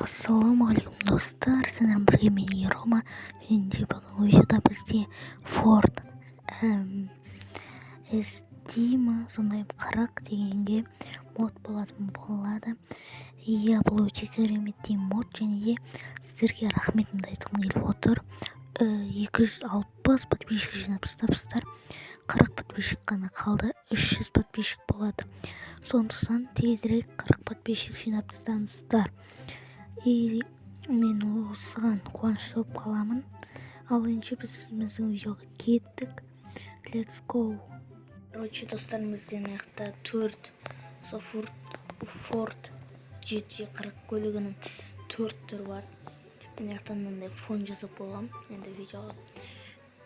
Ассалаумағалейкум, достар! Сіздермен бірге мен, Рома. Және де бүгінгі видеода бізде Ford ST ма, сондай 40 дегенге мод болатын болады. Иә, бұл өте кереметтей мод. Және де сіздерге рахметімді айтқым келіп отыр. 260 подписчик жинап тастапсыздар, 40 подписчик қана қалды, 300 подписчик болады. Сондықтан тезірек 40 подписчик жинап тастаңыздар, и мен осыған қуанышты болып қаламын. Ал ендеше біз өзіміздің видеоға кеттік. Let's go! Короче, достар, бізде мына жақта төрт сол Ford GT 40 көлігінің төрт түрі бар. Мен мына жақта мынандай фон жасап қойғанмын енді видеоға.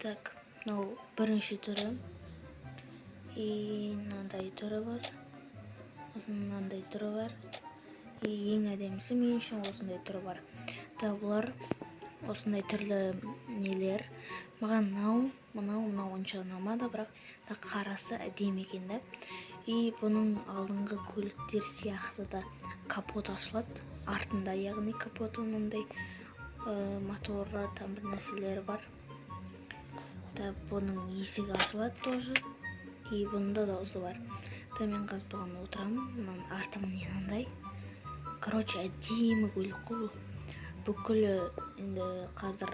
Так, мынау бірінші түрі, и мынандай түрі бар, сосын мынандай түрі бар, и ең әдемісі мен үшін осындай түрі бар. Так, бұлар осындай түрлі нелер. Маған мынау, мынау, мынау онша ұнамады, бірақ мына қарасы әдемі екен да. И бұның алдыңғы көліктер сияқты да капот ашылады артында, яғни капоты мынандай, моторы там, бір нәрселері бар да. Бұның есігі ашылады тоже, и бұнда дауысы бар да. Мен қазір бұған отырамын. Мынаның арты міне мынандай. Короче, әдемі көлік қой бұл. Бүкілі енді қазір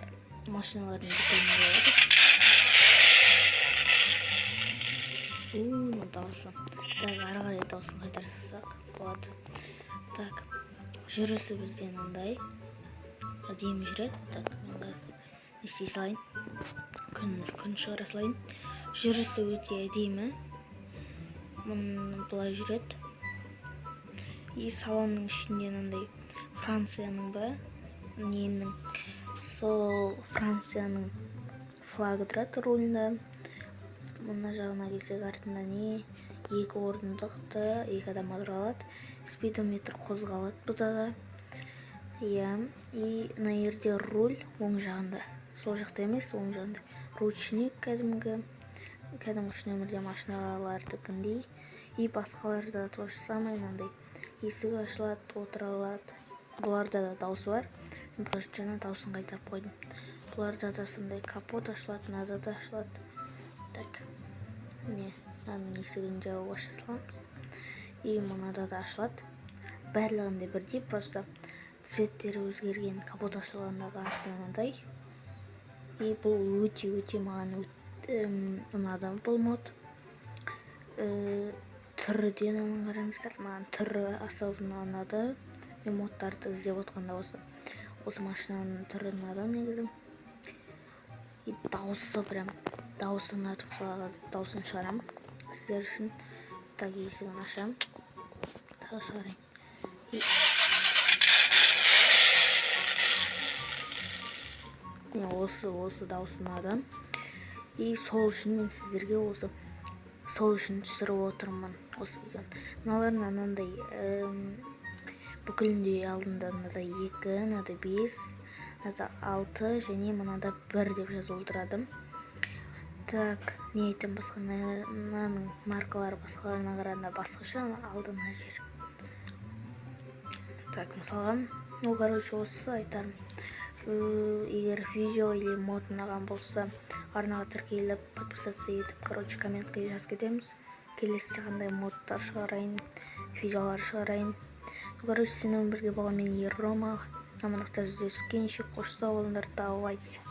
машиналардың бүкілі болады. У, дауысы. Так, ары қарай дауысын қайтара салсақ болады. Так, жүрісі бізде мынандай әдемі жүреді. Так, мен қазір не істей салайын, күн шығара салайын. Жүрісі өте әдемі, былай жүреді. И салонның ішінде мынандай Францияның ба, ненің, сол Францияның флагы тұрады рулінде. Мына жағына келсек, артында не, екі орындықты екі адам отыра алады. Спидометр қозғалады бұда да, иә. И мына жерде руль оң жағында, сол жақта емес, оң жағында ручник, кәдімгі үш нөмірде машиналардікіндей. И басқаларда то же самое, мынандай есігі ашылады, отыра алады. Бұларда да дауысы бар, мен просто жаңа дауысын қайтарып қойдым. Бұларда да сондай капот ашылады, мынада да ашылады. Так, міне, мынаның есігін жауып аша саламыз. И мынада да ашылады. Барлығында бірдей, просто цветтері өзгерген. Капот ашылғандағы арты мынандай. И бұл өте өте маған ұнады бұл мод. Түрі де мынаның, қараңыздар, маған түрі особенно ұнады. Мен модтарды іздеп отқанда осы машинаның түрі ұнады негізі. И дауысы, прям дауысы ұнады. Мысалға, дауысын шығарамын сіздер үшін. Так, есігін ашамын, тағы шығарайын. И міне, осы дауыс ұнады. И сол үшін мен сіздерге осы, сол үшін түсіріп отырмын осы видеоны. Мыналардың анандай бүкілінде алдында мынада екі, мынада бес, мынада алты және мынада бір деп жазулы тұрады. Так, не айтамын басқа? Мынаның маркалары басқаларына қарағанда басқаша, алды мына жер. Так, мысалға, ну, короче, осы айтарым. Егер видео или мод ұнаған болса, арнаға тіркеліп, подписаться етіп, короче, комментке жазып кетеміз, келесі қандай модтар шығарайын, видеолар шығарайын. Ну, короче, сенімен бірге болған мен, Рома. Амандықта жүздескенше, қош сау болыңдар, давайте!